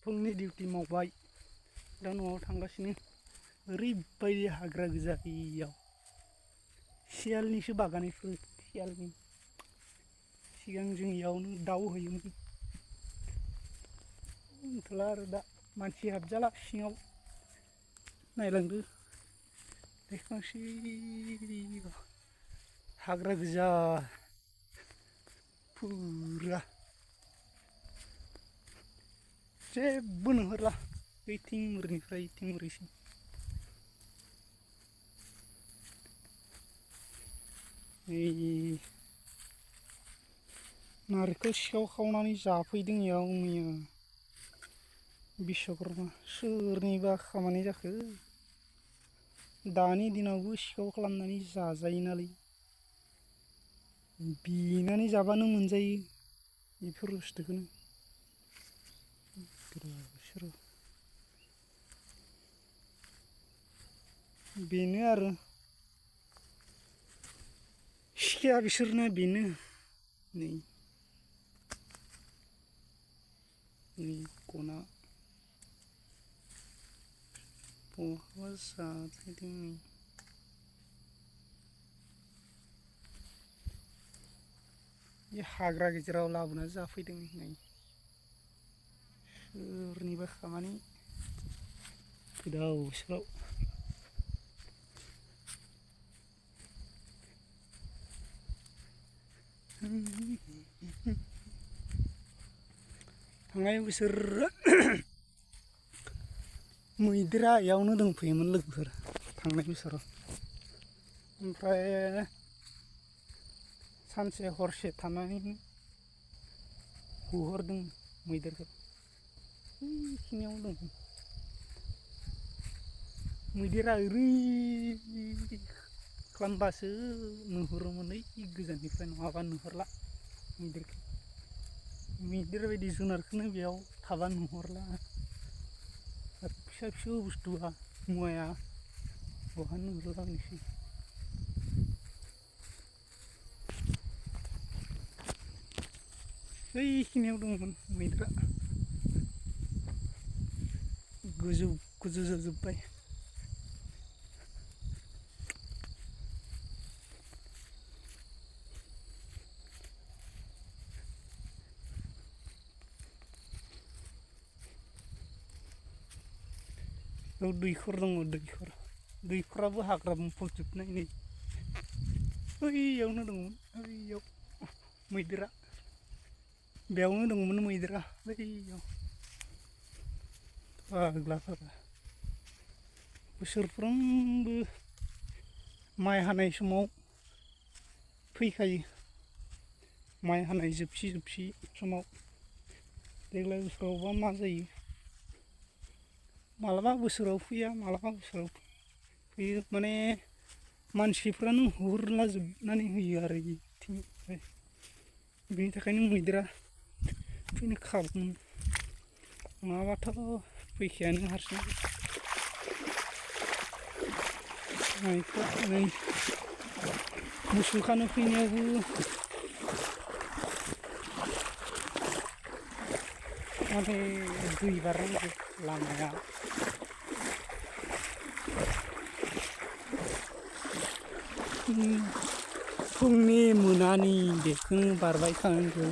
फुंनि डिउटि मावबाय दा न'आव थांगासिनो ओरैबायदि हाग्रा गोजा बेयाव सियालनिसो बागानफोर सियालनि सिगां जों इयावनो दाउ होयोमोन ओंथला आरो दा मानसि हाबजाला सिङाव नायलांदो देखखांसै हाग्रा गोजा फुरा जेबो नुहुरला ओइथिं मुरनिफ्राय इथिं मुरिसिम नै नारेंखल सिखाव खावनानै जाफैदों इयाव मैया बिश्वकर्मा सोरनिबा खामानि जाखो दानि दिनावबो सिखाव खालामनानै जाजायोनालै बिनानै जाबानो मोनजायो बेफोर बुस्थुखौनो बेनो आरो सिखाया बिसोरना बेनो नै गना बहा जाफैदों बे हाग्रा गेजेराव लाबोना जाफैदों नै सोरनिबा खामानि गोदाव सोराव थांनाय बोसोर मैदेरा इयावनो दंफैयोमोन लोगोफोर थांनाय बोसोराव ओमफ्राय सानसे हरसे थानानैनो होहरदों मैदेरखौ बेखिनियाव दं मैदेरा ओरै खालामबासो नुहुरोमोन ओइ गोजाननिफ्राय नङाबा नुहुरला मैदेरखौ मैदेर बायदि जुनारखौनो बेयाव थाबा नुहुरला आरो फिसा फिसौ बुस्थुआ मुवाया बहा नुहुरलाबायनोसै बैखिनियाव दंमोन मैदेरा गोजौ गोजौ जाजोब्बाय बेयाव दैखर दङ दैखराबो हाग्रा बुंफबजोबनाय नै बैयावनो दंमोन बैयाव मैदेरा बेयावनो दंमोन मैदेरा बैयाव फाग्लाफोरा बोसोरफ्रोमबो माइ हानाय समाव फैखायो माइ हानाय जोबसि समाव देग्लाय बोसोरावबा मा जायो मालाबा बोसोराव फैया मालाबा बोसोराव फैयो माने मानसिफ्रानो होहरलाजोबनानै होयो आरो बिथिंनिफ्राय बेनि थाखायनो मैदेरा फैनो खाबु नङाबाथ' फैखायानो हारसिं नै मोसौ खानो फैनायावबो माने दै बारनांगौ लामाया फुंनि मोनानि बेखौनो बारबाय थानांगौ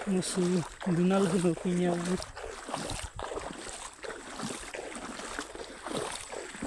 मोसौ दोनाल होनो फैनायावबो